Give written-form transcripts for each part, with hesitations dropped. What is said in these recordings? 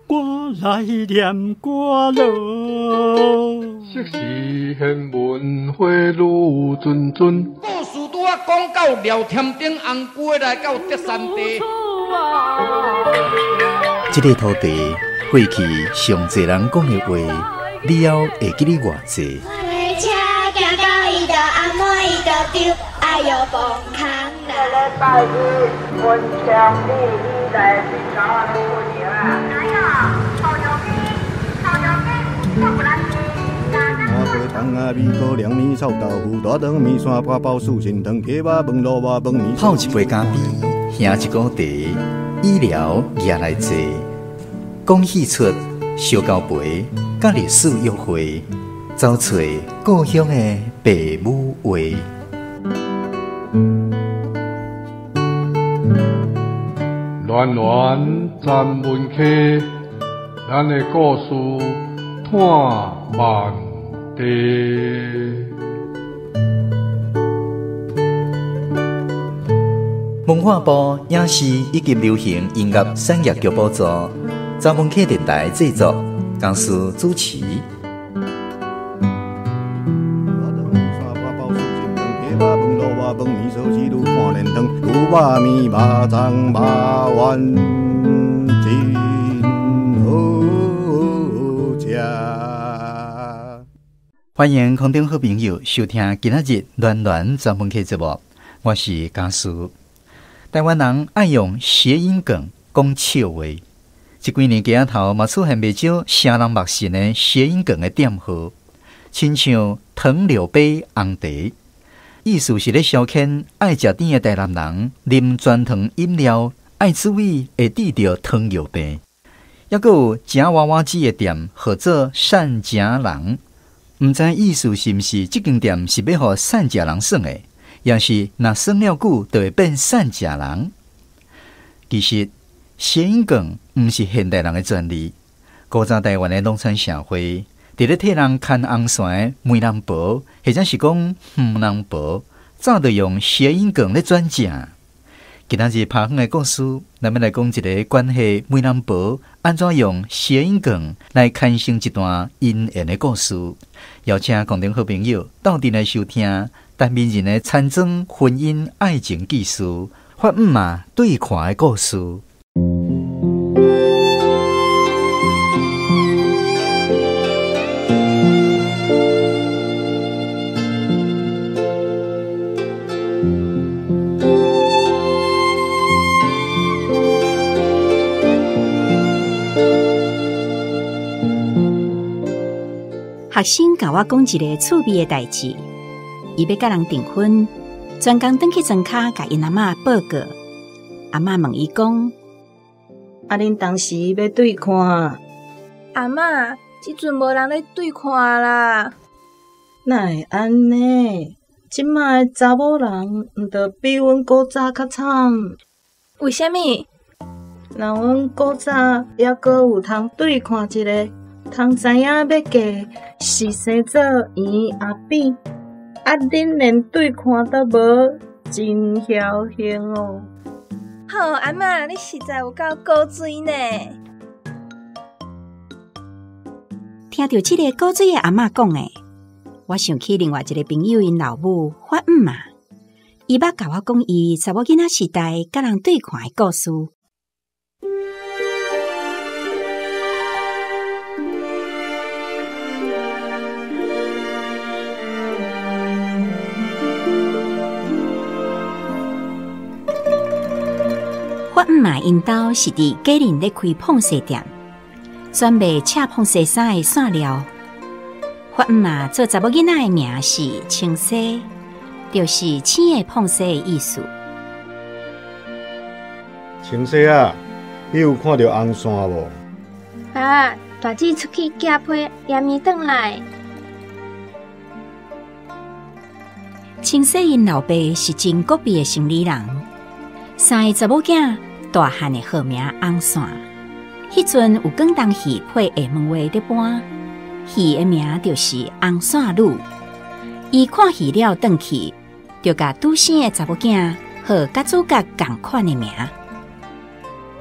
我來念歌囉。昔時玄文花愈谆谆。故事拄仔講到廖添丁紅龜來到德山地。這个土地過去上濟人講的話，了後會記得偌濟？泡一杯咖啡，喝一壺茶，醫療也來坐，講戲出燒交陪，佮歷史約會，走揣故鄉的爸母話。暖暖咱文溪，咱的故事伴万地。文化部影視以及流行音樂產業局補助，查文客電台製作，公司主持。歡迎空中好朋友收聽今仔日暖暖專門客節目，我是家師。台灣人愛用諧音梗講笑話，這幾年街仔頭嘛出現袂少聲人目神的諧音梗的店號，親像糖尿杯紅茶，意思是咧消遣愛食甜的台南人啉全糖飲料愛注意會得著糖尿病，猶閣有食娃娃機的店號做善食人，毋知意思是毋是這間店是欲予善食人耍的？也是若耍了久，就會變善食人。其實諧音梗毋是現代人的專利，古早台灣的農村社會，佇咧替人牽紅線的媒人婆，或者是講黃人婆，早就用諧音梗咧轉正。今仔日拍遠的故事，咱欲來講一个關係媒人婆按怎用諧音梗來牽成一段姻緣的故事。邀請空中好朋友鬥陣來收聽。台面人的田莊婚姻愛情記事，發姆媽對看的故事。學生共我講一个趣味的代誌。伊欲佮人訂婚，專工轉去莊跤共𪜶阿嬤報告。阿嬤問伊講：啊，恁當時欲對看？阿嬤，這陣無人咧對看啦。哪會按呢？這擺的查某人，毋著比阮古早較慘？為啥物？若阮古早猶閣有通對看一个，通知影欲嫁是生做圓抑扁。啊！恁連對看都無，真僥倖哦！好，阿嬤，你實在有夠古錐呢。聽著這个古錐的阿嬤講的，我想起另外一个朋友𪜶老母發姆媽，伊捌共我講伊查某囡仔時代佮人對看的故事。發姆媽𪜶兜是佇果林咧開膨紗店，專賣赤膨紗衫的線料。發姆媽做查某囡仔的名是青紗，就是青的膨紗的意思。青紗啊，你有看著紅線無？啊，大姊出去寄批，也未轉來。青紗𪜶老爸是真古鱉的生理人。三个查某囝大漢的號名紅線，彼陣有廣東戲配廈門話咧搬，戲的名就是紅線女。伊看戲了轉去，就共拄生的查某囝號佮主角仝款的名。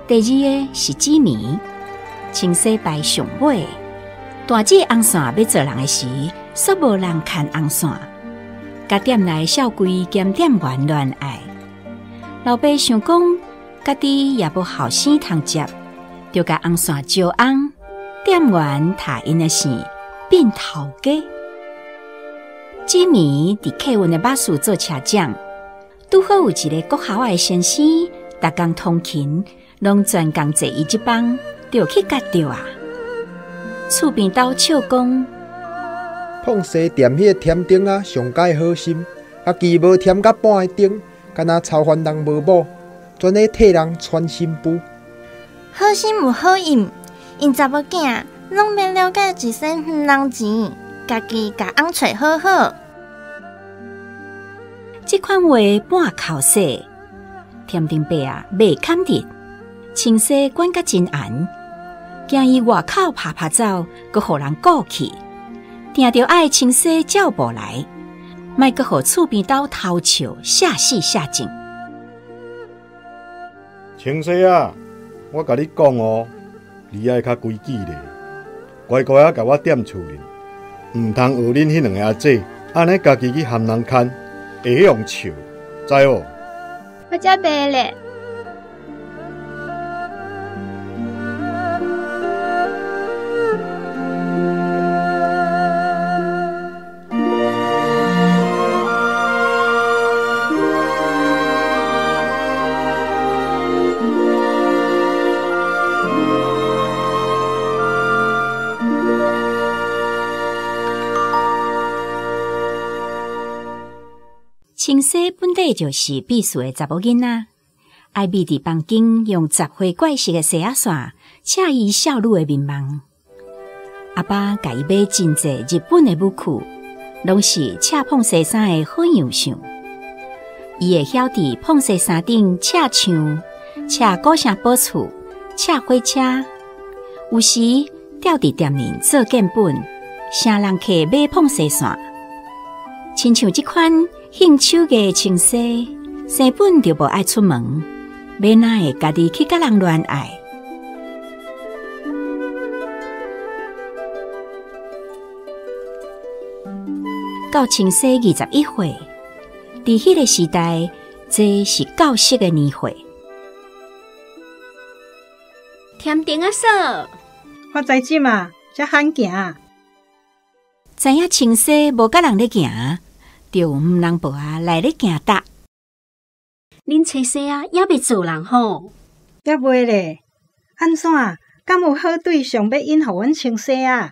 第二个是紫棉，清洗排上尾。大姊红线欲做人的时，煞无人牵红线，共店内少柜兼店员恋爱。老爸想讲，家己也无后生通接，就共红线招翁。店员踏𪜶的线变头家。这暝伫客运的巴士做车长，拄好有一个国校的先生，逐工通勤，拢专工坐伊这班，就去结著啊。厝边兜笑讲，碰西店彼个添丁仔上佳好心，家己无添甲半个丁，敢若操烦人无某，专咧替人传新妇。好心有好运，𪜶查某囝拢免了解一身黄人钱，家己共翁揣好好。这款话半口说，添丁伯啊袂堪得，清洗管甲真严，惊伊外口拍拍走，阁予人顾去，定著爱清洗照步来，莫阁予厝边兜偷笑，下死下贱。清洗啊，我共你讲哦，你爱较规矩咧，乖乖仔共我踮厝里，毋通学恁彼两个阿姐，按呢家己去含人牵，会彼用笑，知无？我才袂咧。清洗本底就是秘书的查某囡仔，爱秘伫房间用杂花怪色的丝仔线车伊少女的面梦。阿爸共伊买真济日本的武具，拢是车膨西衫的好样相。伊会晓伫膨西衫顶车墙、车古城宝厝、车火车，有时吊伫店面做见本，啥人客买膨西线，亲像这款。兴手艺清洗，生本就无爱出门，欲哪会家己去佮人恋爱？到清洗21岁，伫彼个时代，这是教识的年岁。添丁阿嫂，发财姊嘛，才罕行。知影清洗无佮人咧行。就有黄人婆仔来咧行搭。恁清洗啊，犹未做人吼？犹未咧，按怎？敢有好对象欲引予阮清洗啊？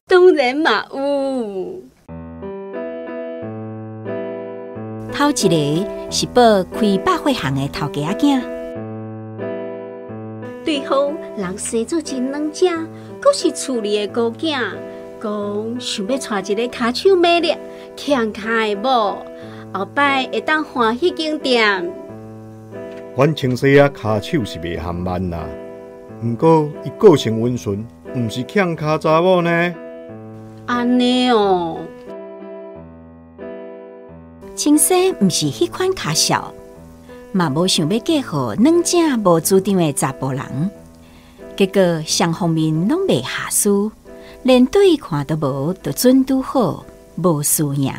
当然嘛有。头一个是报开百货行的头家仔囝。对方人生做真软正，阁是厝里的孤囝，讲想欲娶一个跤手美丽、强跤的某，后摆会当欢彼间店。阮清洗仔跤手是袂含慢啦，毋过伊个性温顺，毋是强跤查某呢。按呢哦。清洗毋是彼款跤少，嘛无想欲嫁予软正无主张的查埔人，结果双方面拢袂下输，连对看都无，就准拄好无输赢。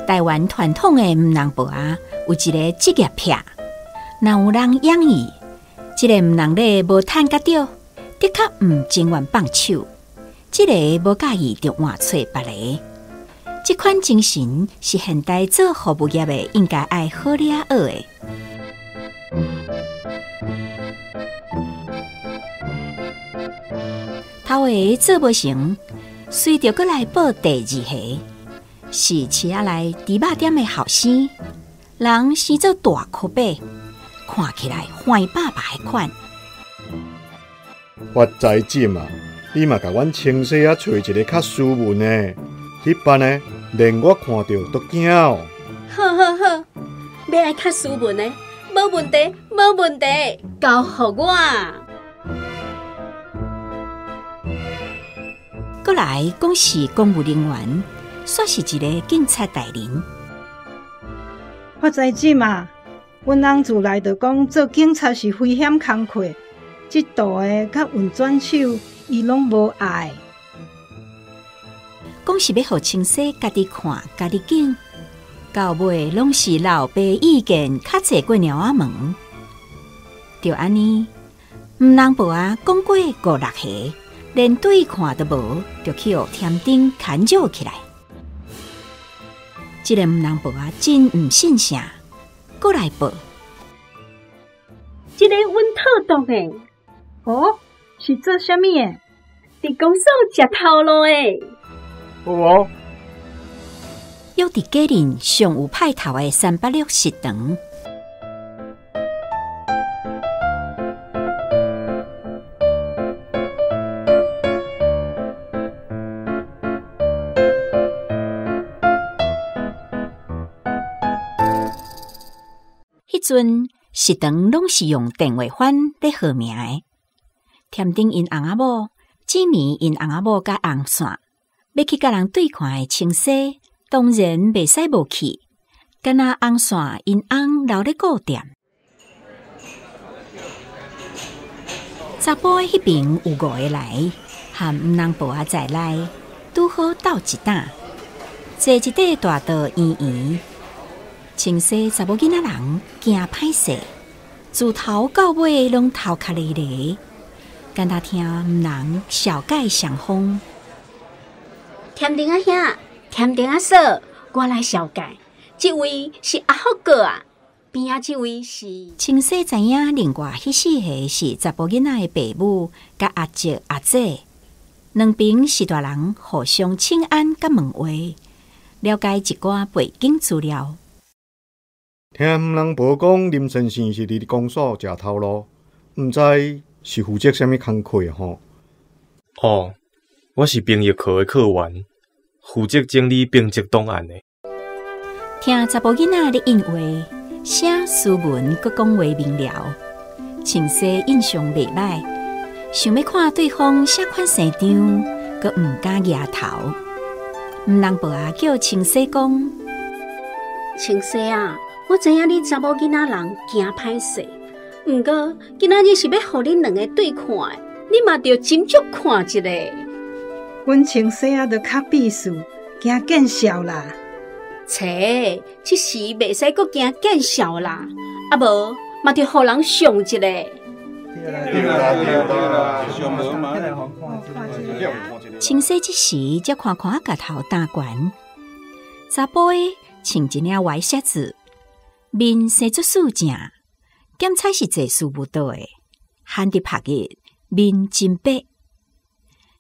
台湾传统的黄人婆仔有一个职业癖，若有人养伊，这个黄人咧无趁甲著，的确毋情愿放手；这个无佮意就换揣别个。这款精神是现代做服务业的应该爱好了学的。头一个做无成，随著阁来报第二个，是市仔内猪肉店的后生，人生做大箍白，看起来欢巴巴的款。发财姊啊，你嘛共阮清洗仔揣一个较斯文的，彼班的连我看著都惊哦。好好好，欲爱较斯文的，无问题，无问题，交予我。阁来讲是公务人员，煞是一个警察大人。我知这嘛，阮翁自来就讲做警察是危险工课，这道的佮运转手，伊拢无爱。讲是欲予清西家己看，家己拣，到尾拢是老爸意见较济过猫仔门。就按呢，毋人婆仔讲过五六下，连对看都无，就去予添丁牵招起来。这个毋人婆仔真毋信邪，阁来报。这个阮套当的。哦，是做啥物的？伫公所食头路的。好无？约伫果岭上有派头的三八六食堂。彼阵食堂拢是用电话番咧号名的。添丁𪜶翁仔某，姊妹𪜶翁仔某佮红线，欲去佮人对看的清西，当然袂使无去。敢若红线𪜶翁留咧顾店。查埔的彼边有五个来，含毋人婆仔在内，拄好斗一担，坐一块大桌圆圆。清西查某囡仔人惊歹势，自头到尾拢头壳咧咧，敢若听毋人绍介双方。添丁阿兄，添丁阿嫂，我来绍介，这位是阿福哥啊，边仔这位是。清西知影，另外彼四个是查埔囡仔的爸母，佮阿叔阿姐，两边是大人互相请安佮问话，了解一寡背景资料。听毋人婆讲，林先生是伫公所食头路，毋知是负责啥物工课吼？哦，我是兵役课的课员，负责整理兵籍档案的。听查埔囡仔咧应话，声斯文，阁讲话明了，清西印象袂歹，想欲看对方啥款生长，阁毋敢举头。毋人婆仔叫清西讲：清西啊！我知影你查某囡仔人惊歹势，毋过今仔日是欲予恁两个对看的，你嘛著斟酌看一下。阮清西仔著较鄙视，惊见笑啦。切，这时袂使阁惊见笑啦，啊无嘛著予人上一下。对啦对啦，上无嘛。清西这时才看看共头担悬，查埔的穿一领歪靴子。面生做素正，检采是坐事务所的，罕伫曝日，面真白。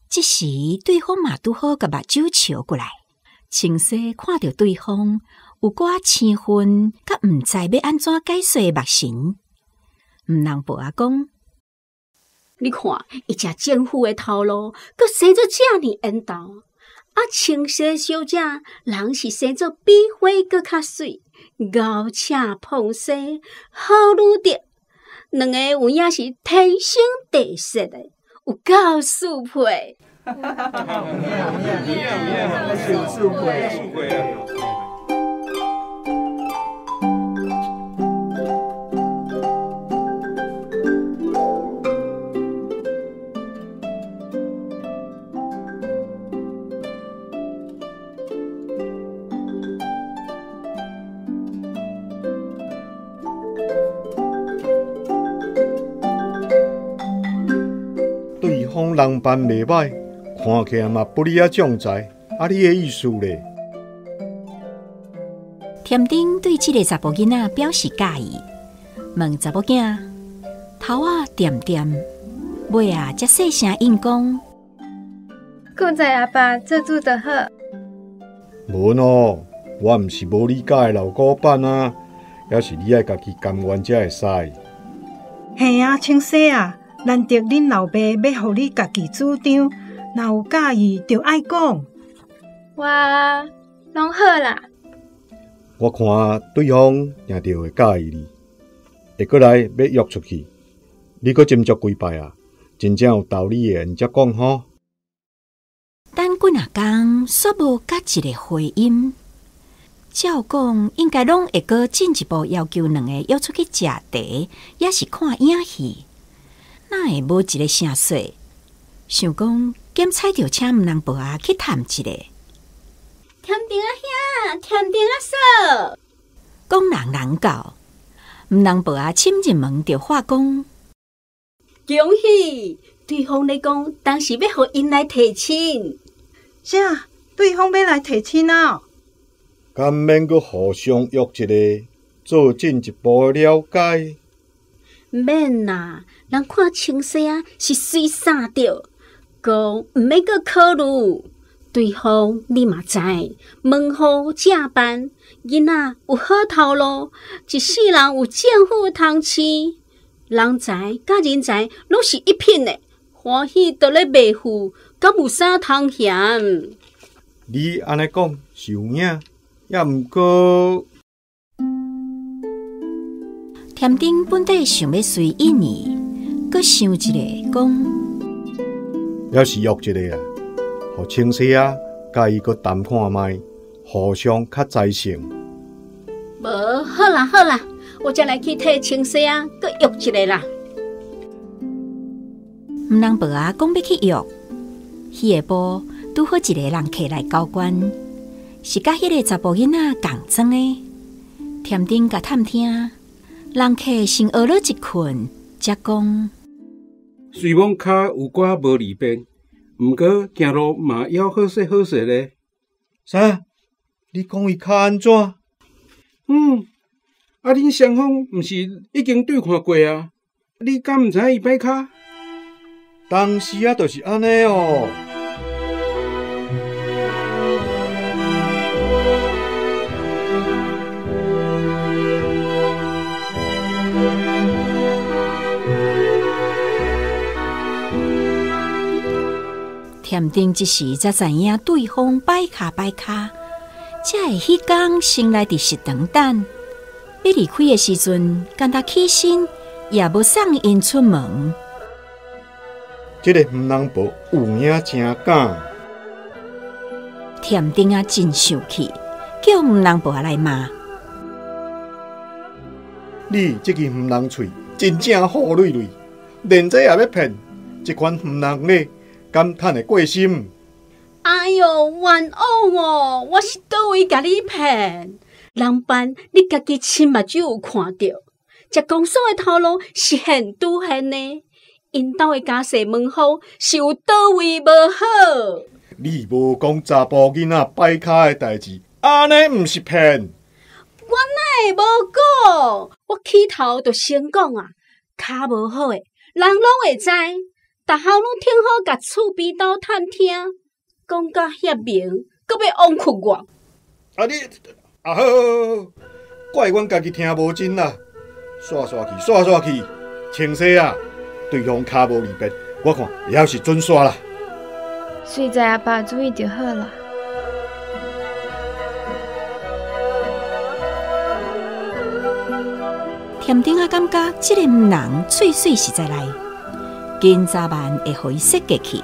这时对方嘛拄好共目睭笑过来，清西看著对方有寡生分，佮毋知欲按怎解说的目神。毋人婆仔讲：你看，伊食政府的头路，阁生做遮尔缘投。啊，清西小姐，人是生做比花阁较媠。熬车碰西，好女得，两个有影是天生地设的，有够速配。对方人扮袂歹，看起来嘛不离仔将才，啊，你的意思咧？添丁对这个查埔囡仔表示佮意，问查某囝头仔恬恬，尾仔才细声应讲：古仔阿爸做主就好。无喏，我毋是无你佮意老古板啊，犹是你爱家己甘愿才会使。嘿啊，清西啊！难得恁老爸欲予你家己主张，若有佮意就爱讲。我拢好啦。我看对方定著会佮意你，会阁来欲约出去，你阁斟酌几摆啊，真正有道理的，𪜶才讲吼。等几若工，煞無佮一個回音。照講應該攏會閣進一步要求兩個約出去食茶，抑是看影戲，哪會無一個聲說？想講兼踩著請毋人婆仔去探一下。添丁仔兄，添丁仔嫂，講人人到，毋人婆仔侵入門就話講：恭喜！對方咧講，當時欲予𪜶來提親。啥？對方欲來提親啊？敢免閣互相約一下，做進一步的了解？免啦，人看清細仔是媠啥著，講毋免閣考慮。對方你嘛知，門戶正辦，囡仔有好頭路，一世人有政府通飼，人才佮人才攏是一品的，歡喜都咧袂赴，敢有啥通嫌？你按呢講是有影，抑毋過添丁本底想欲隨應伊，閣想一下講，猶是約一下啊，予清細仔佮伊閣談看覓，互相較知性。無好啦好啦，我才來去替清細仔閣約一下啦。毋人婆仔講欲去約，彼下晡拄好一个人客來交關，是佮彼个查埔囡仔仝裝的。添丁共探聽，人客先學了一困，才講：雖罔跤有寡無利便，毋過行路嘛猶好勢好勢咧。啥？你講伊跤按怎？嗯，啊，恁雙方毋是已經對看過啊？你敢毋知影伊擺跤？當時啊，就是按呢哦。添丁這時才知影對方擺跤擺跤，才會彼工先來佇食堂等。欲離開的時陣，敢若起身也無送𪜶出門。這个黃人婆有影誠敢。添丁仔真生氣，叫黃人婆來罵。你這支黃人喙真正好累累，連這也欲騙？這款黃人咧，敢趁會過心？哎喲，冤枉哦！我是佗位共你騙？人辦你家己親目睭有看著，這公所的頭路是現拄現的，𪜶兜的家世門風是有佗位無好？你無講查埔囡仔擺跤的代誌，按呢毋是騙？我哪會無講？我起頭就先講啊，跤無好的，人攏會知。逐項攏挺好，共厝邊兜探聽，講甲遐明，閣欲枉屈我。啊你啊好，怪阮家己聽無真啦，煞煞去，煞煞去，清細啊，對方跤無利便，我看猶是準煞啦。隨在阿爸主意就好啦。添丁仔感覺這个毋人喙水實在來。緊早晚會予伊說過去，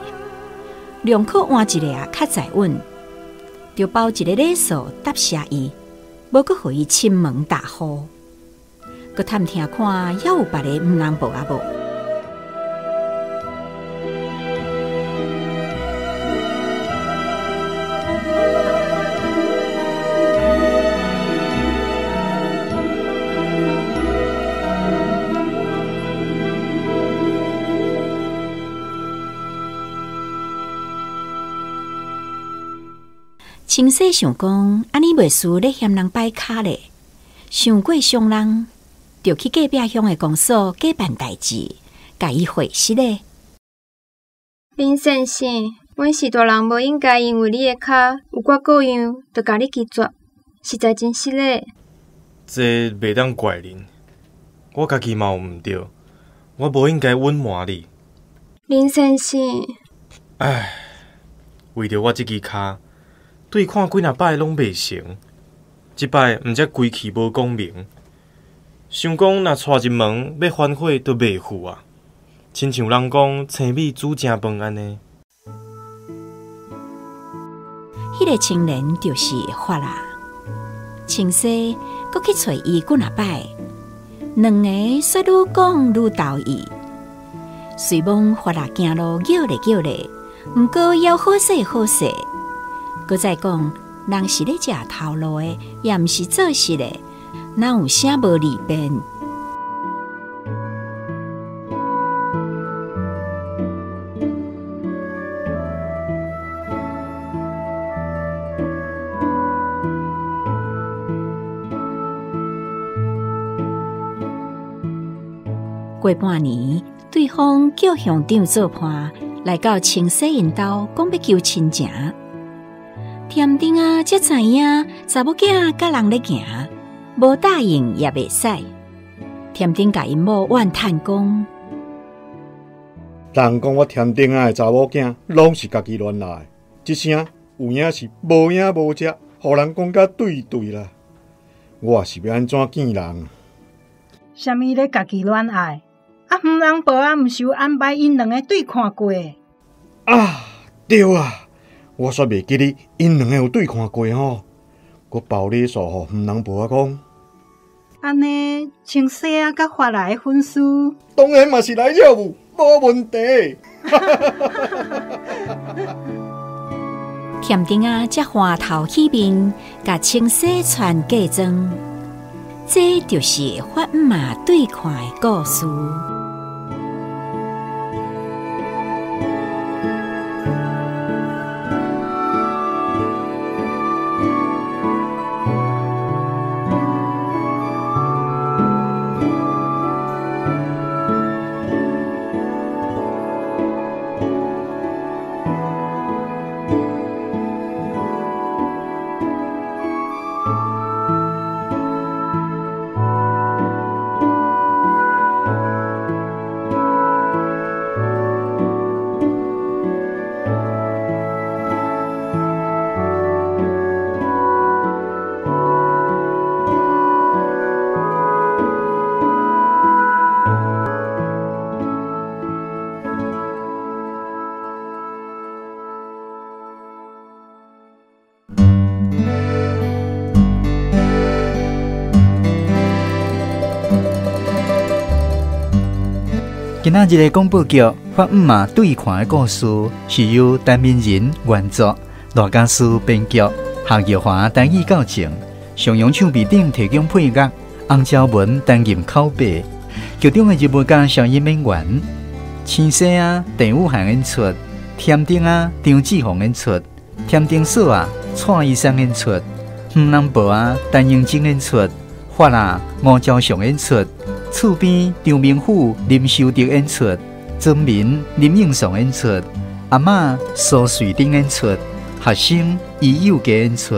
兩可換一个啊較在穩，就包一个禮數答謝伊，無閣予伊親門大呼，閣探聽看猶有別个毋人婆仔無？清細想講，按呢袂輸咧嫌人擺跤咧，想過傷人，就去隔壁鄉的公所假辦代誌，共伊回實咧。林先生，阮是大人，無應該因為你的跤有寡各樣，就共你拒絕，實在真失禮。這袂當怪恁，我家己嘛有毋對，我無應該隱瞞你。林先生，唉，為著我這支跤。對看幾若擺攏袂成，這擺毋才規氣無講明，想講若娶入門欲反悔都袂赴啊！親像人講青米煮正飯按呢。彼个青年就是发仔。清西阁去揣伊几若摆，两个煞愈讲愈投意。虽罔发仔行路叫咧叫咧，毋过犹好势好势。阁再讲，人是咧食头路的，也毋是做事的，哪有啥无利便？过半年，对方叫乡长做伴来到清西𪜶兜，讲欲求亲情。添丁仔才知影查某囝佮人咧行，无答应也袂使。添丁共𪜶某怨叹讲：人讲我添丁仔的查某囝拢是家己乱来，这声有影是无影无迹，予人讲甲对对啦。我是欲按怎见人？啥物咧家己恋爱？啊，黄人婆仔毋是有安排𪜶两个对看过？啊，对啊，我煞袂记得𪜶两个有对看过吼。阁包礼数予黄人婆仔讲。按呢，清西仔佮发来的粉丝，当然嘛是来了无，无问题。添丁仔才欢头喜面，共清西传嫁妆。这就是发姆仔对看的故事。今仔日的广播剧《发姆仔对看的故事》是由陈明仁原作，赖家书编剧，夏玉华台语教程，上扬唱片顶提供配乐，洪昭文担任口白。剧中的人物佮声音演员：青西仔郑宇涵演出，添丁仔张志宏演出，添丁嫂仔蔡医生演出，黄南婆仔陈英珍演出，发仔吴昭雄演出。厝边张明虎、林修德演出，庄民林应松演出，阿嬷苏瑞珍演出，学生余友杰演出。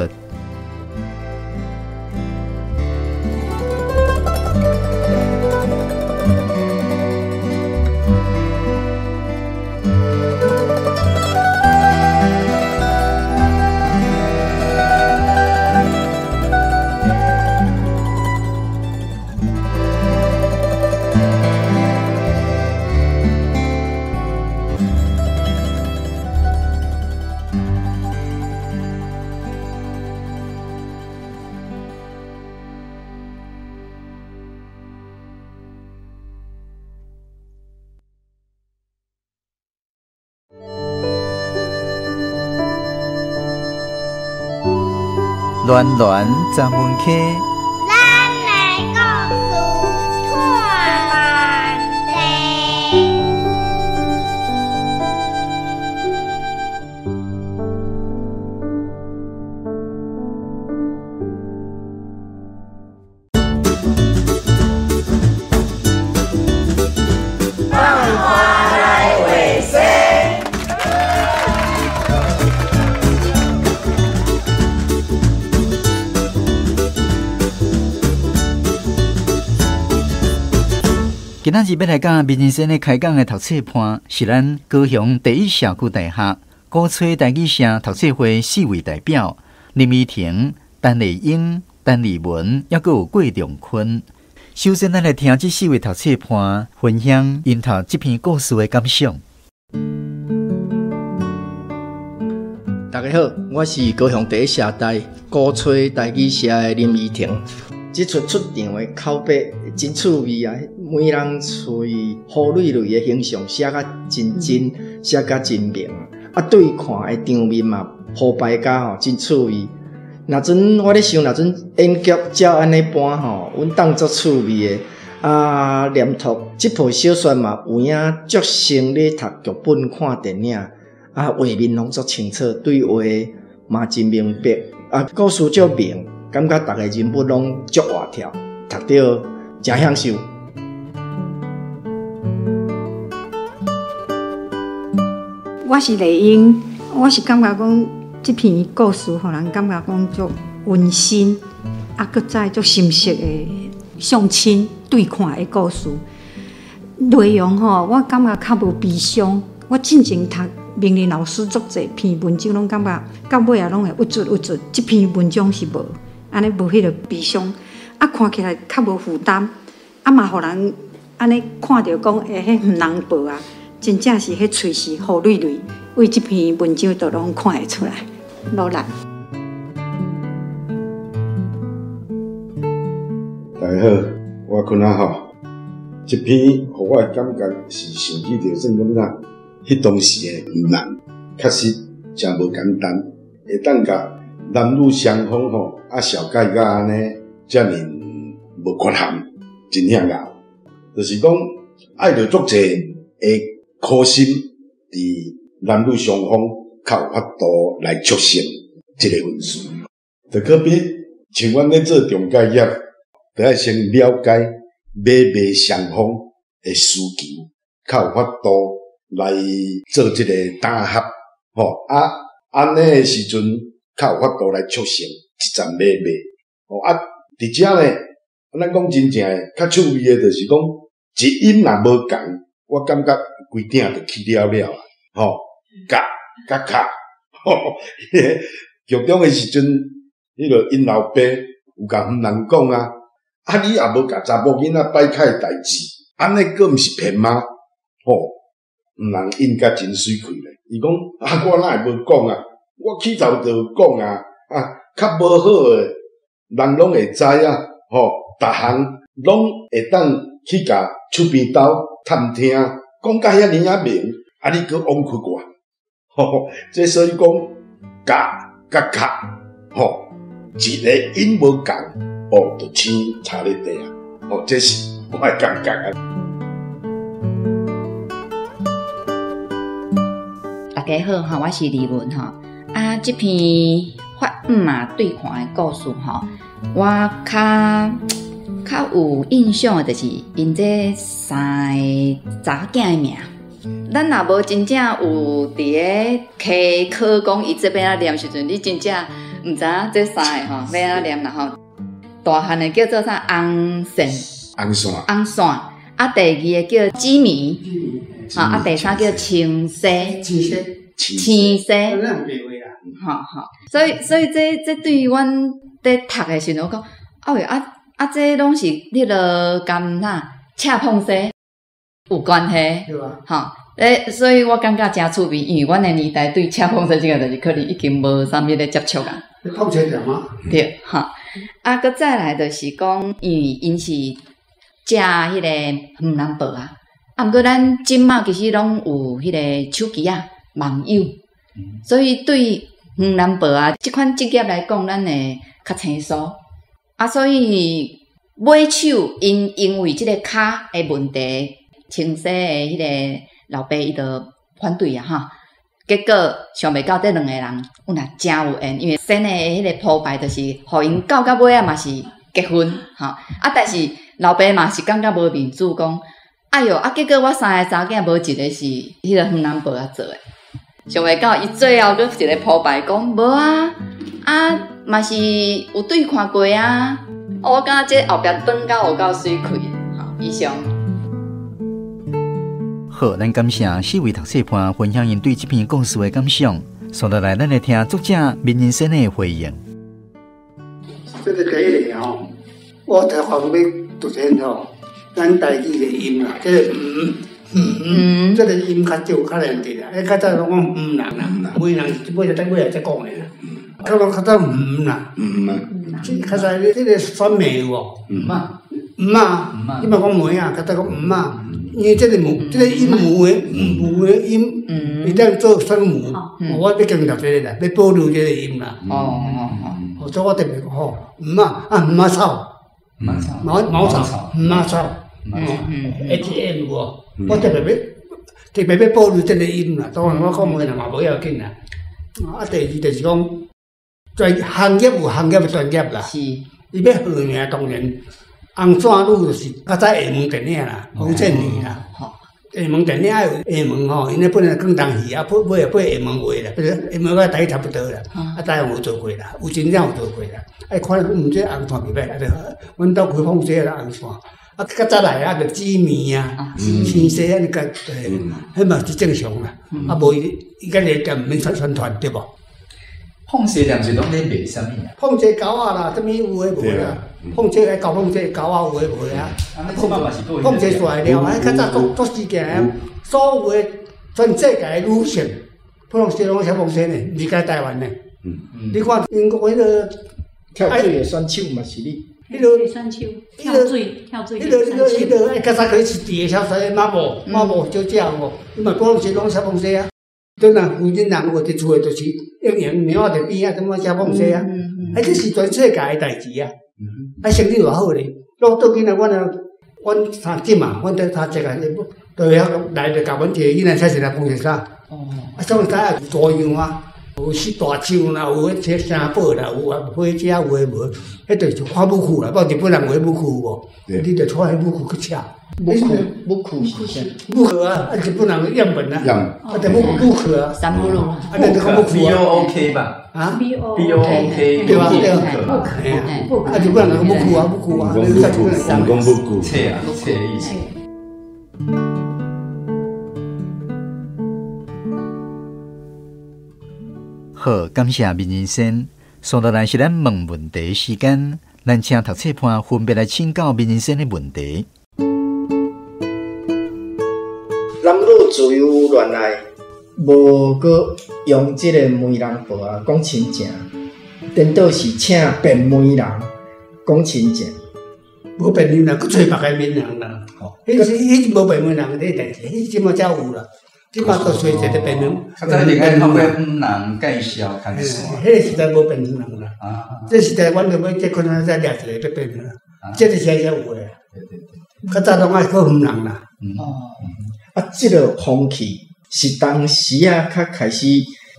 暖暖十分溪，咱的故事托万地。放花来画生。今仔日欲来佮民先生咧开讲的读册伴，是咱高雄第一社区大学鼓吹台语社读册会四位代表林怡婷、陈丽英、陈丽文，犹阁有郭仲坤。首先，咱来听这四位读册伴分享𪜶读这篇故事的感想。大家好，我是高雄第一社大鼓吹台语社的林怡婷。这出出场的口白真趣味啊！每人喙胡蕊蕊的形象写甲真真，写甲真明啊！对看的场面嘛，铺排甲吼真趣味。若阵我咧想，若阵演剧照按呢搬吼，阮当足趣味的。啊，连读这部小说嘛，有影足像咧读剧本、看电影，啊，画面拢足清楚，对话嘛真明白，啊，故事足明，感觉逐个人物拢足活跳，读著诚享受。我是丽英，我是感觉讲这篇故事，予人感觉讲足温馨，啊，阁再足深色的相亲对看的故事内容吼，我感觉较无悲伤。我进前读明仁老师足济篇文章，拢感觉到尾啊拢会郁卒郁卒。这篇文章是无，按呢无彼个悲伤，啊看起来较无负担，啊嘛予人按呢看著讲，欸，彼黄人婆啊，真正是彼喙是胡蕊蕊，为这篇文章都拢看会出来，努力。大家好，我坤仔吼，这篇予我的感觉是想起著算讲啥，彼当时的黄人确实诚无简单，会当共男女双方吼啊绍介甲按呢遮尔无缺陷，真险敖。就是讲爱著足济的苦心，伫男女双方较有法度来促成这个婚事。就可比像阮咧做中介业，就爱先了解买卖双方的需求，较有法度来做这个搭合，吼啊，按呢的时阵，较有法度来促成一层买卖。吼啊，伫遮呢，咱讲真正的，较趣味的，就是讲一音若无仝，我感觉规鼎就起了了啊，吼，甲甲卡，吼，彼个剧中的时阵，彼个𪜶老爸有共黄人讲啊。啊！你也无共查某囡仔摆开代志，按呢阁毋是骗吗？吼，黄人应该真媠气咧。伊讲啊，我哪会无讲啊？我起头就有讲啊，啊，较无好的人拢会知啊，吼，逐项拢会当去共手边兜探听，讲甲遐尔仔明，啊，你阁枉屈我，吼，这所以讲，共佮卡，吼，一个音无仝。哦，就青插咧地啊！哦，这是我的感觉啊。大家好哈，我是李文哈。啊，这篇发毋嘛对看的故事吼，我较有印象的就是𪜶这三个查某囝的名。咱若无真正有伫咧溪考讲伊这边仔念时阵，你真正毋知影这三个吼欲按怎念啦吼。大汉的叫做啥？红线，红线，红线。啊，第二个叫紫米，啊，第三叫青西，青西，青西。吼吼，所以这对于阮伫读的时阵，我讲，哎哟，啊啊，这拢是彼落佮啥赤碰西有关系，吼。欸，所以我感觉诚趣味，因为阮的年代对赤碰西这个就是可能已经无啥物咧接触啊。碰西店吗？对，吼。啊，阁再来就是讲，因为𪜶是食彼个黄人报啊，啊，毋过咱这马其实拢有彼个手机啊、网友，所以对黄人报啊这款职业来讲，咱会较清楚。啊，所以尾手𪜶因为这个跤的问题，清洗的彼个老爸伊就反对啊，哈。结果想袂到这两个人有若真有缘，因为先的彼个铺排就是予𪜶到到尾仔嘛是结婚，吼啊！但是老爸嘛是感觉无面子，讲哎哟啊！结果我三个查某囝无一个是彼个黄人婆仔做的，想袂到伊最后阁一个铺排讲无啊啊嘛是有对看过啊！我感觉这后壁转到有够媠气，吼，以上。好，咱感谢四位读册伴分享𪜶对这篇故事的感想。接落来，咱来听作者明仁先生的回应。这个第一个吼，我头先欲凸显吼，咱台语的音啦，这个黄嗯，這個音較少，較難得啦。較早攏講毋人啦，媒人是尾仔尾仔才講的啦。較早較早毋啦，毋啊，較早這個選美有無？毋啊，毋啊，你嘛講媒啊，較早講毋啊，因為這個母，這個音母的母的音，會當做聲母。我欲強調這個啦，欲保留這個音啦。哦哦，所以我特別講吼，毋啊，啊毋仔草，茅茅草，毋仔草。H M 有無？我特別欲特別欲保留這個音啦。當然我講話嘛無要緊啦。啊，第二就是講，專行業有行業的專業啦。是。伊欲號名當然，紅線女就是較早廈門電影啦，馮倩女啦。廈門電影有廈門吼，𪜶咧本來廣東戲啊，尾啊配廈門話啦，變做廈門佮台語差不多啦。啊，台灣有做過啦，有真正有做過啦。啊，看毋這紅線袂歹，啊，就阮兜開放這個紅線。啊，較早來啊，就紫麵啊，青西啊，你較對，彼嘛是正常啦。啊，無伊伊家己店毋免宣宣傳對無？鳳西店是攏咧賣啥物啊？鳳姐糕仔啦，啥物有的無的啦？鳳姐愛搞鳳姐糕仔有的無的啊？鳳姐出來了，啊，較早做做事件，所有的全世界的女性，普通西攏寫鳳姐呢，毋是干台灣呢。你看英國彼個跳水的選手嘛是你。彼个選手跳水，跳水。彼个，彼个，較早去是佇個小說馬步，馬步小姐有無？伊嘛講是攏寫鳳西啊。陣啊，婦人人有佇厝的，就是英雄貓仔佇邊仔，怎麼寫鳳西啊？啊，這是全世界的代誌啊！啊，生意偌好咧，落倒去來，阮啊，阮三姊嘛，阮佇三姐啊，就會曉來就共阮一個囡仔寫一個鳳西衫。啊，所以知影多樣啊。有四大手啦，有彼個城堡啦，有啊火車有的無，彼就是看武器啦。不日本人有彼武器有無？你就带彼武器去切。武器武器是啥？武器啊，啊日本人的样本啊，啊就武武器啊。三不路。啊，就讲武器啊。B O O K 吧。啊？B O O K。對啊對啊。啊日本人講武器啊武器啊，武器，講武器。册啊册的意思。好，感謝民人生。接落來是咱問問題時間，咱請讀冊伴分別來請教民人生的問題。男女自由戀愛，無閣用這個媒人婆啊講親情，顛倒是請變媒人講親情。無變媒人，閣揣別個媒人啦。彼時彼無變媒人這代誌，彼這馬才有啦。這馬閣揣一個變媒。較早一定愛透過媒人介紹牽線。彼個時代無變媒人啦。這時代，阮著欲結婚啊，才掠一個欲變媒人。這個時代才有的。對對對。較早攏愛靠媒人啦。哦。啊，這個風氣是當時啊，較開始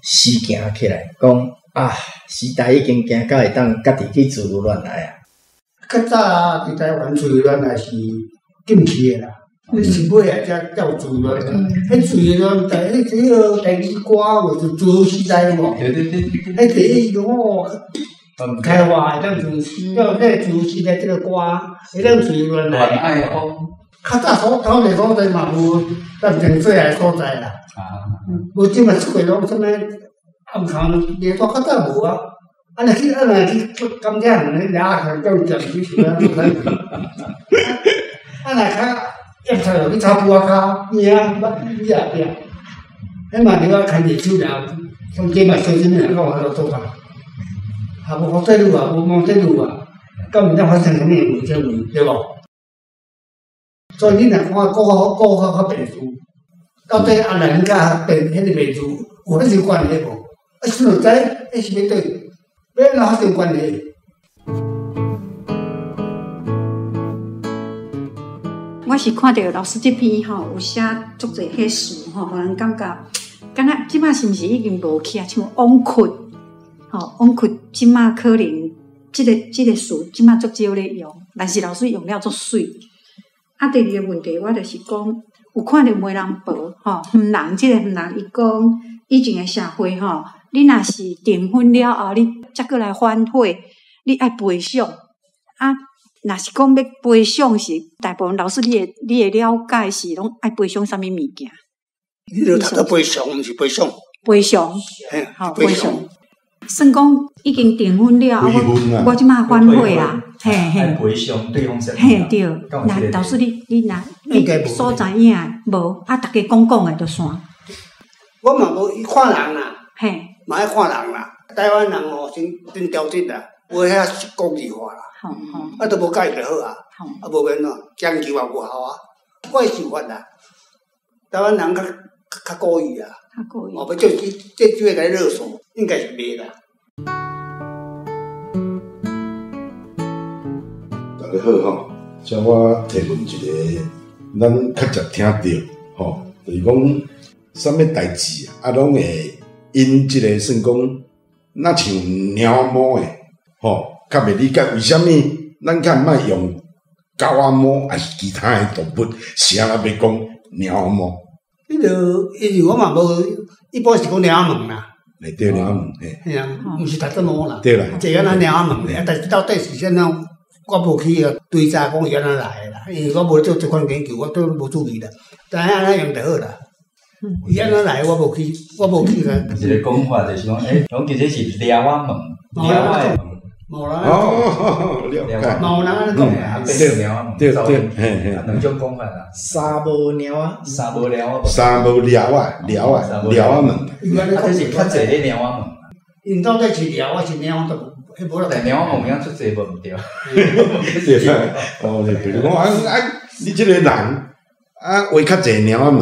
時行起來，講啊，時代已經行到會當家己去自由戀愛啊。較早佇台灣自由戀愛是禁止的啦。你是尾啊，才才有自由戀愛。彼自由戀愛，彼个台語歌有就自由時代有無？對對對對。彼第一哦，開話會當自由，叫這個自由時代這個歌會當自由戀愛。戀愛風。較早所土地所在嘛無咱前細漢所在啦。啊。無這馬出過攏啥物暗藏連帶較早無啊。啊，若去啊若去甘蔗園，彼掠起來叫伊食去是安怎？啊，若較。葉菜落去炒脯仔跤邊仔，捌尾仔壁，彼嘛伫我牽一手爾，從這嘛小心爾，我有法度做法。啊，無福仔女啊，無毛仔女啊，敢毋知發生啥物問題，對無？所以你若看古古較較病事，到底阿蘭佮病彼個病事有發生關係無？啊，想就知，彼是欲對，欲按怎發生關係？我是看著老師這篇吼，有寫足濟彼詞吼，予人感覺敢若這馬是毋是已經無去啊？像往窟，吼，往窟這馬可能這個詞這馬足少咧用，但是老師用了足媠。啊，第二個問題我就是講，有看著媒人婆吼，媒人這個媒人伊講以前的社會吼，你若是訂婚了後，你才閣來反悔，你愛賠償啊。若是講欲賠償是大部分老師你的了解是攏愛賠償啥物物件？你著讀到賠償，毋是賠償。賠償，嘿，賠償。算講已經訂婚了，啊，我這馬反悔啊，嘿嘿。賠償對方。嘿對，若老師你若你所知影無？啊，逐家講講的就散。我嘛無看人啦，嘿，嘛愛看人啦。台灣人吼真真挑剔啦，無遐國際化啦，啊，都無佮意就好啊，啊，無變怎，將就也無效啊。我的想法啦，台灣人較較故意啊，較故意，哦，欲做這這個共你勒索，應該是袂啦。大家好吼，請我提問一個，咱較常聽著吼，就是講啥物代誌啊，攏會因這個算講，若像貓毛的吼，較袂理解為啥物咱較毋愛用狗仔貓，抑是其他的動物，啥啊欲講貓毛？彼个因為我嘛無，一般是講貓仔問啦。欸對，貓仔問，嘿。嘿啊，毋是達做貓啦。對啦。這個咱貓仔問，啊，但是到底是啥物，我無去追查講伊按怎來的啦，因為我無做這款研究，我都無注意啦。知影按怎用就好啦。伊按怎來，我無去，我無去啦。一個講法就是講，欸，講其實是貓仔問，貓仔問。無人哦，了解。無人按呢講啦。對對，嘿嘿。兩種講法啦。三無貓仔，三無貓仔，三無貓仔，貓仔，貓仔問。啊，這是較濟咧貓仔問。𪜶到底是貓仔是貓都彼無啦。但貓仔問有影出濟無毋對。對啊，哦，比如講啊啊，你這個人啊，話較濟貓仔問，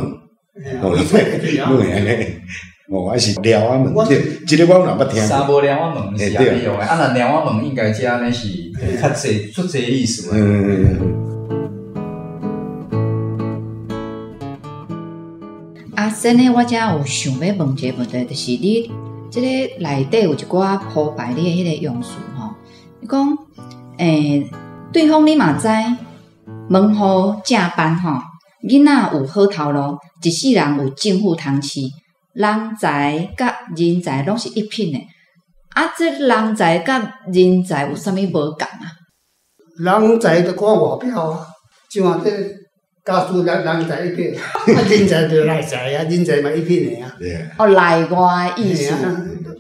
哦，攏會按呢。哦，還是貓仔問，這個我嘛捌聽過。三無貓仔問是按呢用的，啊，若貓仔問應該這按呢是較濟出濟意思。嗯。啊，先呢，我遮有想欲問一個問題，就是你這个內底有一寡鋪排你的彼個用詞吼，你講，對方你嘛知，門戶正班吼，囡仔有好頭路，一世人有政府通飼。人才佮人才攏是一品的，啊，這人才佮人才有啥物無仝啊？人才就看外表啊，像啊這家屬人人才一品，啊人才就內才啊，人才嘛一品的啊。哦，內外意思。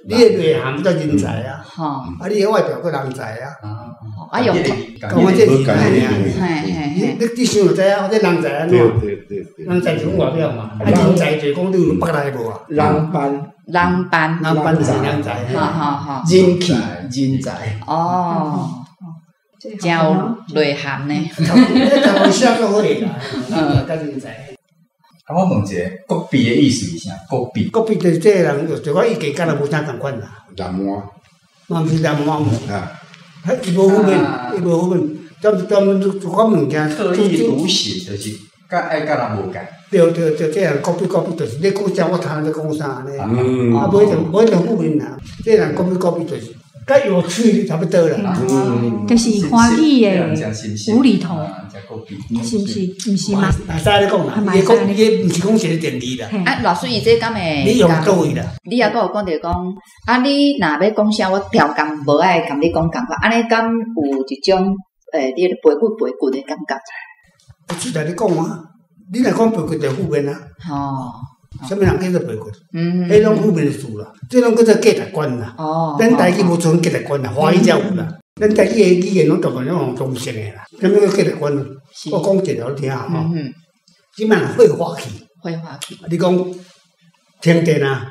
你的內涵叫人才啊，啊，你的外表叫人才啊。啊，用講這是安呢啊。你想就知影，這人才按怎？人才是講外表嘛，啊，人才就是講你有腹內無啊？人班，人班，人班就是人才。好好好。人氣人才。哦，真有內涵呢。你寫夠好啦，嗯，人才。啊，我問一下，國幣的意思是啥？國幣，國幣就是這個人，就講伊加敢若無啥仝款啦。人魔。嘛毋是人魔嘛。啊。伊無好面，伊無好面，踮踮一寡物件。特立獨行，就是佮愛佮人無仝。對對對，這人國幣國幣就是你講啥，我聽你講啥按呢。啊，無一定無一定負面啦。這人國幣國幣就是較有趣差不多啦。就是歡喜的無厘頭，是毋是？毋是嗎？會使按呢講啦，伊講伊毋是講一個定義啦。啊，老師伊這敢會？你用佗位啦？你猶閣有講著講，啊，你若欲講啥，我刁工無愛共你講仝款，按呢敢有一種你咧背骨背骨的感覺？我出來你講啊，你若講背骨就負面啊。哦。啥物人叫做背骨？嗯。彼攏負面的詞啦，這攏叫做價值觀啦。哦。咱台語無像價值觀啦，華語才有啦。咱台語的語言攏大部分攏用中性的啦。啥物叫價值觀？我講一個予你聽吼。嗯。這擺若會話去。會話去。你講停電啊？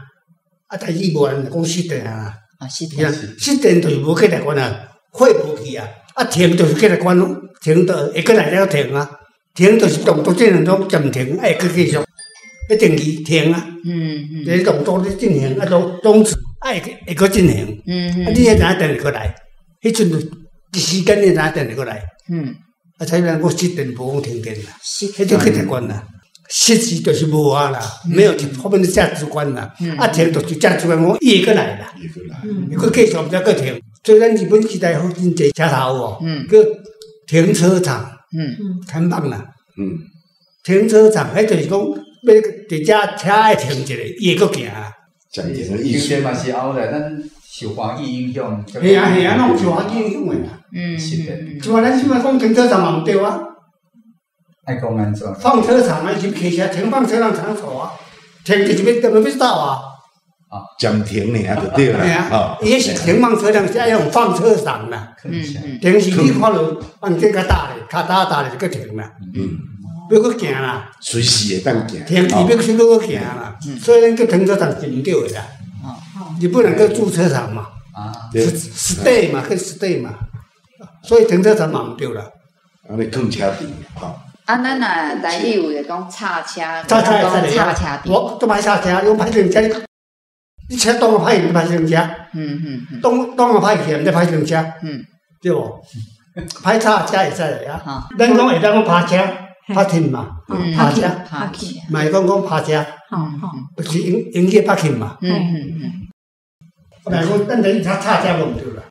啊，台語無人講失電啊。啊，失電。失電就是無價值觀啊，火無去啊。啊，停就是價值觀咯，停就會閣來了停啊。停就是動作進行中暫停，會閣繼續。彼定義停啊。這動作咧進行，啊，動詞愛會閣進行。啊，你會知影電會閣來？彼陣就一時間你會知影電會閣來？啊，所以咱講失電無講停電啦，彼種價值觀啦。失字就是無啊啦，沒有後面的價值觀啦。啊，停就是價值觀，講伊會閣來啦，會閣繼續，毋知閣停。所以咱日本時代好真濟車頭哦，叫停車場，看板啦。停車場，彼就是講欲佇遮車愛停一下，伊會閣行啊。暫停的意思。停電嘛是後來咱受環境影響。係啊係啊，攏受環境影響的啦。是的。像咱這擺講停車場嘛毋對啊。愛講按怎？放車場啊，是騎車停放車輛場所啊，停就是欲踮欲走啊。暂停尔就对啦。吼，伊彼是停放车辆，是爱用放车场啦。停是你看著放这较大咧，跤踏踏咧就阁停啦。欲阁行啦。随时会当行。停伊欲欲阁行啦，所以咱叫停车场是毋对的啦。日本人叫驻车场嘛。stay 嘛，叫 stay 嘛，所以停车场嘛毋对啦。按呢囥车池，吼。啊，咱若台语有咧讲插车，插车讲插车池。我都歹插车，你歹停车，你车挡啊歹，你歹停车。挡挡啊歹去，毋知歹停车。对无？歹插车会使个啊。咱讲会当讲趴车，趴停嘛，趴车，嘛会讲讲趴车，就是英英语 parking 嘛。嘛讲咱等插插车无毋对啦。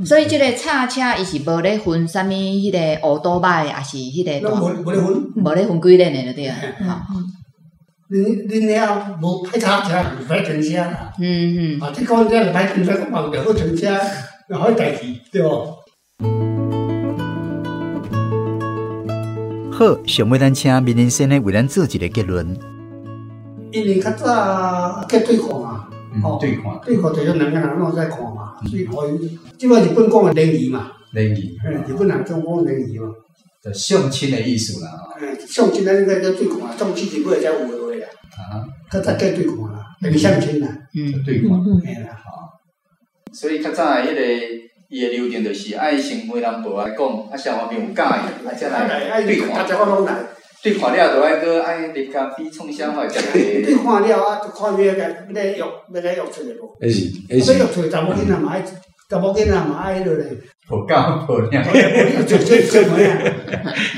所以這个插車伊是無咧分啥物彼个烏多擺，抑是彼个攏無咧分，無咧分幾輪的就對啊。恁遐無歹插車，歹停車啦。啊，你講這歹停車，閣放著好停車，又好代志，對無？好，上尾咱請民人先生為咱做一个結論。因為較早計對看嘛。對看，對看就是兩个人攏在看嘛，所以可以。這擺日本講的聯誼嘛，聯誼，日本人總講聯誼嘛，就相親的意思啦。相親咱應該叫對看，相親日尾才有的話啦。較早叫對看啦，就是相親啦。對看，嘿啦。所以較早的彼个伊的流程就是愛先媒人婆來講，啊雙方面有佮意，啊才來對看。大家攏來。對看了，就愛閣愛啉咖啡創啥話，食對看了啊，就看欲來欲來約，欲來約出來無？會是。欲約出來，查某囡仔嘛愛，查某囡仔嘛愛彼落咧。抱狗抱領。就這這麼樣。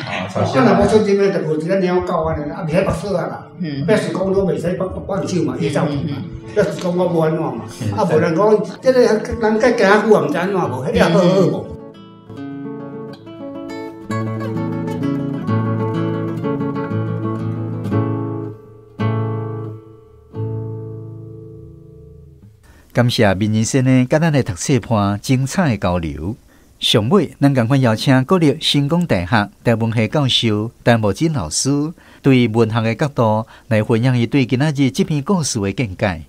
啊，若無出入面，就抱一个貓狗按呢，啊，袂使縛鎖啊啦。表示講我袂使放放手嘛，伊走去嘛。表示講我無按怎嘛。啊，無人講，這个人家行久也毋知按怎無，彼个好好無。感謝民人先生佮咱的讀冊伴精彩的交流。上尾，咱仝款邀請國立成功大學台文系教授陳慕貞老師，對文學的角度來分享伊對今仔日這篇故事的見解。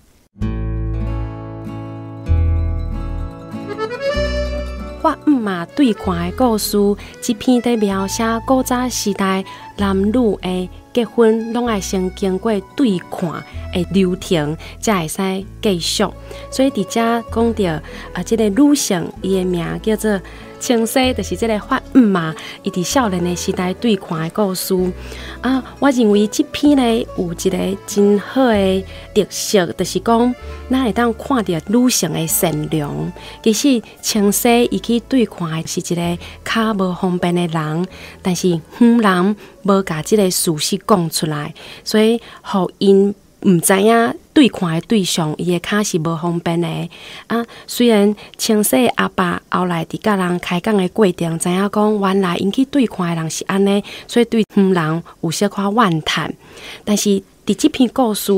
發毋嘛對看的故事，這篇佇描寫古早時代男女的結婚，攏愛先經過對看的流程，才會使繼續。所以佇遮講著啊，這個女性伊的名叫做清西，就是這個發毋嘛，伊佇少年的時代對看的故事。啊，我認為這篇呢有一個真好的特色，就是講咱會當看著女性的善良。其實清西伊去對看的是一個跤無方便的人，但是遠人無共這個事實講出來，所以予𪜶毋知影對看的對象，伊的跤是無方便的。啊，雖然清西的阿爸後來佇佮人開講的過程，知影講原來𪜶去對看的人是按呢，所以對遠人有小可怨嘆。但是佇這篇故事，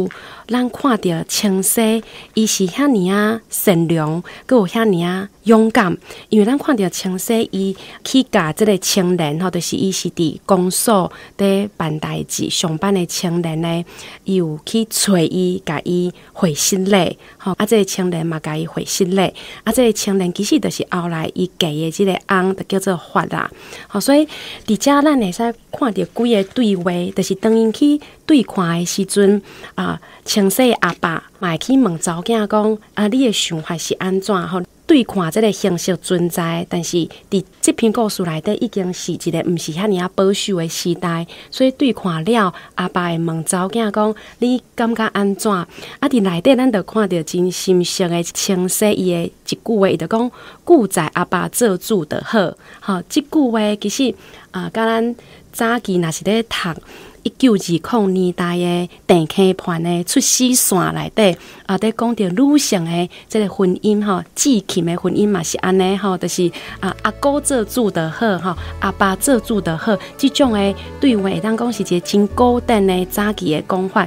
咱看著清西伊是遐爾仔善良，閣有遐爾仔勇敢。因為咱看著清西伊去共這个青年吼，就是伊是佇公所佇辦代誌上班的青年呢，伊有去揣伊，共伊會失禮吼。啊，這个青年嘛，共伊會失禮。啊，這个青年其實就是後來伊嫁的這个翁，就叫做發啦。吼，所以佇遮咱會使看著幾个對話，就是當𪜶去對看的時陣啊，清西的阿爸嘛會去問查某囝講：啊，你的想法是按怎？吼，對看這个形式存在，但是佇這篇故事內底已經是一个毋是遐爾仔保守的時代，所以對看了，阿爸會問查某囝講：你感覺按怎？啊，佇內底咱就看著真深色的清西伊的一句話，伊就講：故在阿爸做主就好。吼，這句話其實啊，佮咱早期若是咧讀1920年代的鄭溪畔的出死线內底，啊，佇講著女性的這个婚姻吼，至親的婚姻嘛是按呢吼，就是啊阿姑做主就好吼，阿爸做主就好，這種的對話會當講是一个真古典的早期的講法。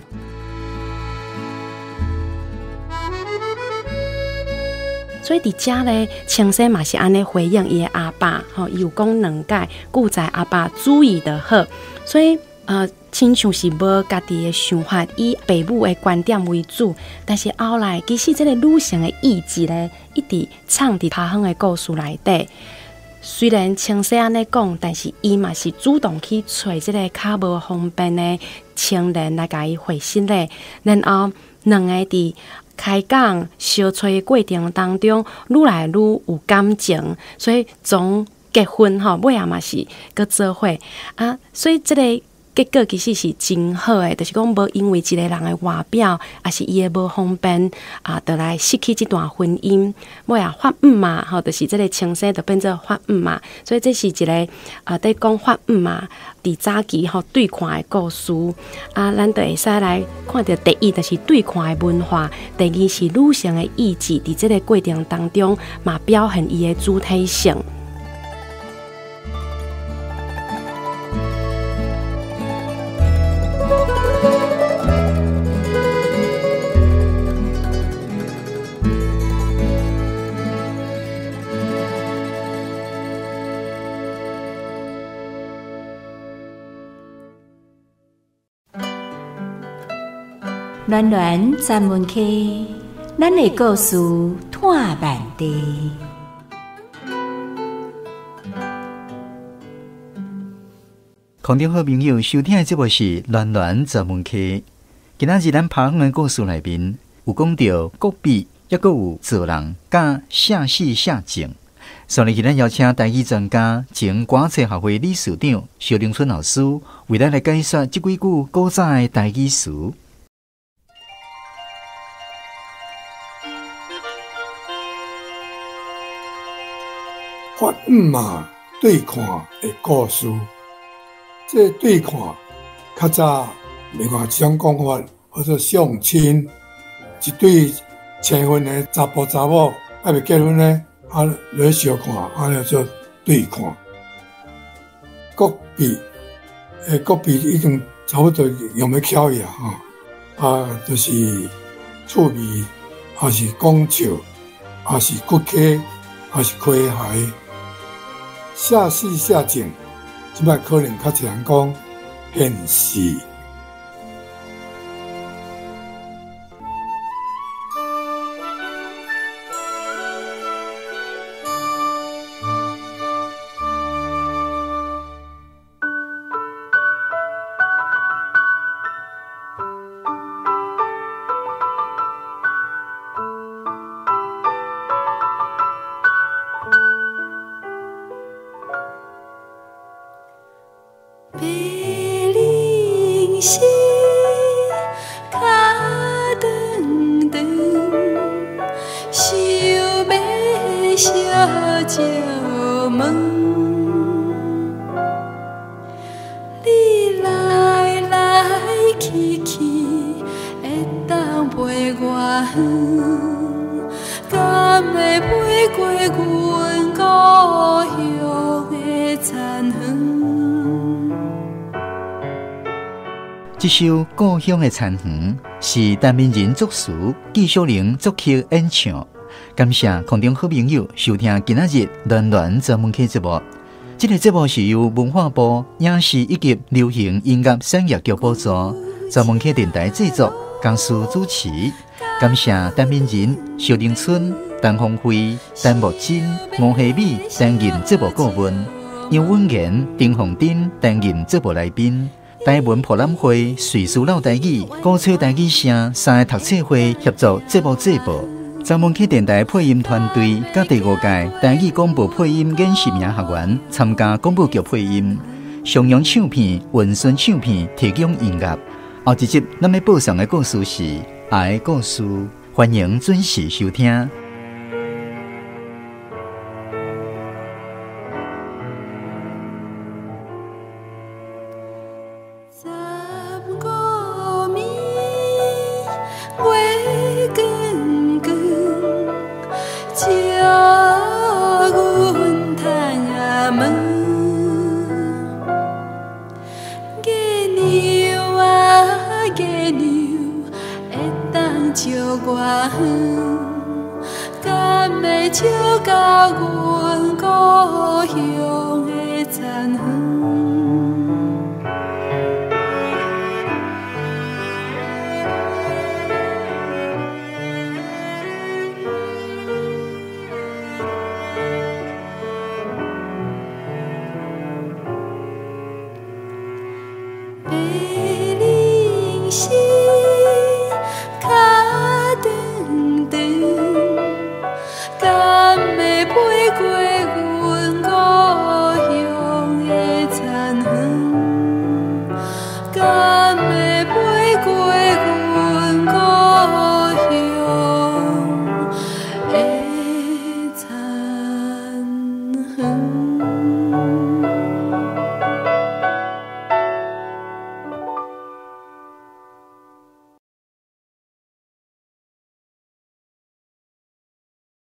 所以佇遮咧，清西嘛是按呢回應伊的阿爸吼，伊有講兩解，故在阿爸主意就好。所以亲像是无家己的想法，以爸母的观点为主。但是后来，其实这个女性的意志咧，一直藏伫拍远的故事内底。虽然清世按呢讲，但是伊嘛是主动去揣这个较无方便的青年来共伊会失礼，然后两个伫开讲相揣的过程当中，愈来愈有感情，所以从结婚吼，尾仔嘛是阁做伙啊，所以这个结果其实是真好的，就是讲无因为一个人的外表，抑是伊的无方便啊，就来失去这段婚姻。尾仔发姆嘛，吼，就是这个清生就变做发姆嘛，所以这是一个啊，伫讲发姆嘛，伫早期吼对看的故事啊，咱就会使来看著第一就是对看的文化，第二是女性的意志，伫这个过程当中嘛表现伊的主体性。暖暖专门溪，咱的故事拖慢地。空中好朋友收听的节目是暖暖专门溪。今仔日咱拍远的故事内面有讲到国币，抑阁有做人佮写死写情。所以，咱邀请台语专家、前歌册学会理事长萧玲春老师为咱来解说这几句古早的台语词。发姆妈对看的故事，这对看较早另外一种讲法，叫做相亲。一对新婚的查埔查某还未结婚呢，啊，来相看，啊，叫做对看。国币，国币已经差不多用欲翘去啊，吼，啊，就是趣味，还是讲笑，还是骨科，还是开怀。写死写情，这摆可能较济人讲现世。这首《故乡的田园》是陈明仁作词，纪晓玲作曲演唱。感谢空中好朋友收听今仔日暖暖专门客节目。这个节目是由文化部影视以及流行音乐产业局补助，专门客电台制作，江苏主持。感谢陈明仁、萧玲春、陈凤辉、陈木真、吴希美担任节目顾问，杨文言、丁凤珍担任节目来宾。台文博览会、瑞士老台语、古吹台语声三个读册会协助节目制播。专门去电台配音团队，佮第五届台语广播配音演习名学员参加广播剧配音。上扬唱片、文顺唱片提供音乐。后一集咱欲播送的故事是《爱的故事》，欢迎准时收听。故乡的田园。心。